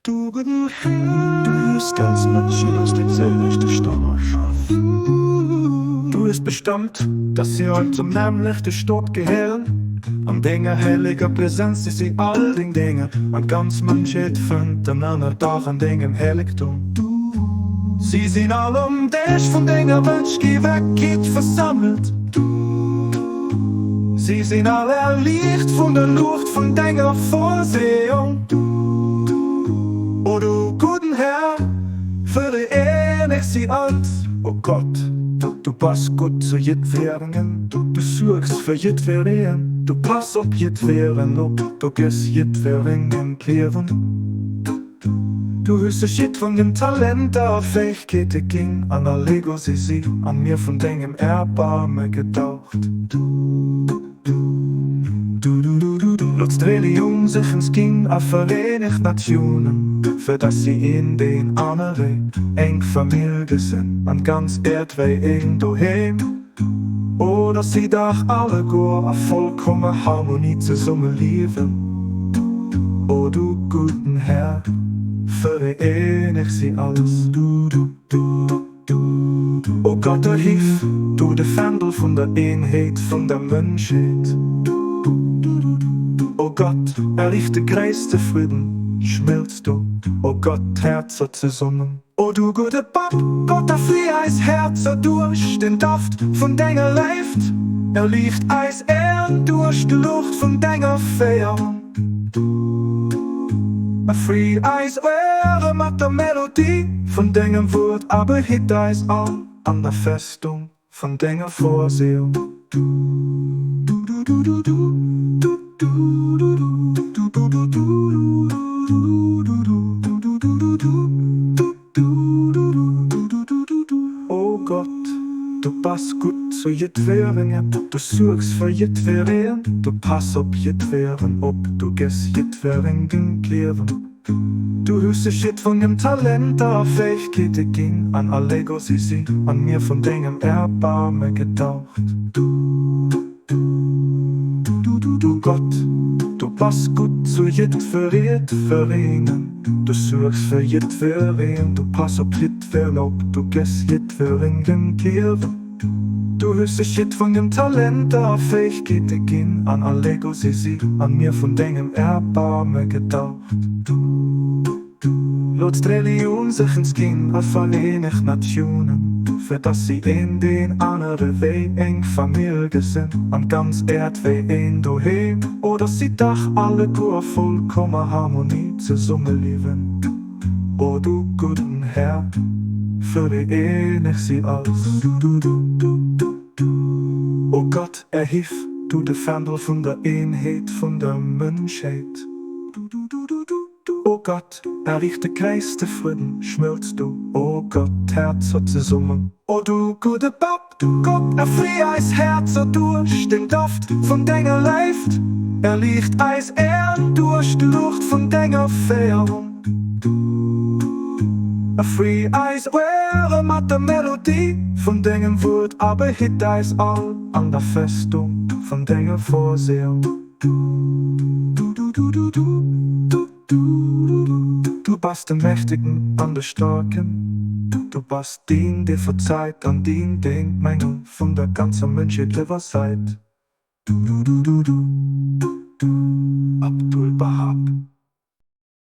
Du gudden Här. Du hues ganz Mënschen aus dem selwechte Stamm erschaf. Du hues bestammt, dass si all zum nämmlechte Stot gehéieren. An denger helleger Presenz si si all deng Dénger, an d'ganz Mënschheet fënnt en Ënnerdach an dengem Hellegtum. Si sinn all um Dësch vun denger Wënschgewegkeet versammelt. Si sinn all erliicht vun der Luucht vun denger Vorsehung. O du gudden Här, vereeneg si alt. O Gott, du bass gutt zu jiddwerengem, du suergs fir jiddwereen, du pass op jiddweren op, du gëss jiddwerengem d'Liewen. Du hues sech jiddwerengem Talenter a Fäegkeete ginn, an allego si si an mir vun dengem Erbarme gedaucht. Looss d'Relioun sech eens ginn a Vereenegt Natiounen, fir dass si een deen anere eng Famill gesinn an d'ganz Äerd wéi een Doheem. O dass si dach alleguer a vollkommer Harmonie zesumme liewen. O du gudden Här, vereeneg si alles. O Gott, erhief du de Fändel vun der Eenheet vun der Mënschheet. O Gott, erriicht de gréisste Fridden, schmëlz du, o Gott, d'Häerzer zesummen. O du gudde Papp, Gott, erfri eis Häerzer duerch den Daft vun denger Léift, erliicht eis Äen duerch d'Luucht vun denger Féierung. Erfri eis Ouere mat der Melodie vun dengem Wuert a behitt eis all an der Festung vun denger Vorsehung. O Gott, du bass gutt zu jiddwerengem, du suergs fir jiddwereen, du pass op jiddweren op, du gëss jiddwerengem d'Liewen. Du hues sech jiddwerengem Talenter a Fäegkeete ginn, an allego si si an mir vun dengem Erbarme gedaucht. Du Gott, du bass gutt zu jiddweriedwerengem, du suergs fir jiddwereen, du pass op jiddweren op, du gëss jiddwerengem d'Liewen. Du hues sech jiddwerengem Talenter a Fäegkeete ginn, an allego si si an mir vun dengem Erbarme gedaucht. Looss d'Relioun sech eens ginn a Vereenegt Natiounen, fir dass si een deen anere wéi eng Famill gesinn an d'ganz Äerd wéi een Doheem, o dass si dach alleguer a vollkommer Harmonie zesummeliewen. O du gudden Här, vereeneg si alles. O Gott, erhief du de Fändel vun der Eenheet vun der Mënschheet. O Gott, erriicht de gréisste Frëdden, schmëlz du, o Gott, d'Häerzer zesummen. O du gudde Papp, Gott, erfri eis Häerzer duerch den Daft vun denger Léift, erliicht eis Äen duerch d'Luucht vun denger Féierung. Erfri eis Ouere mat der Melodie vun dengem Wuert a behitt eis all an der Festung vun denger Vorsehung. Du bass de Mächtigen an de Staarken, du bass deen, dee verzeit an deen, deen d'Mängel vun der ganzer Mënschheet iwwersait. Abdu'l-Bahá.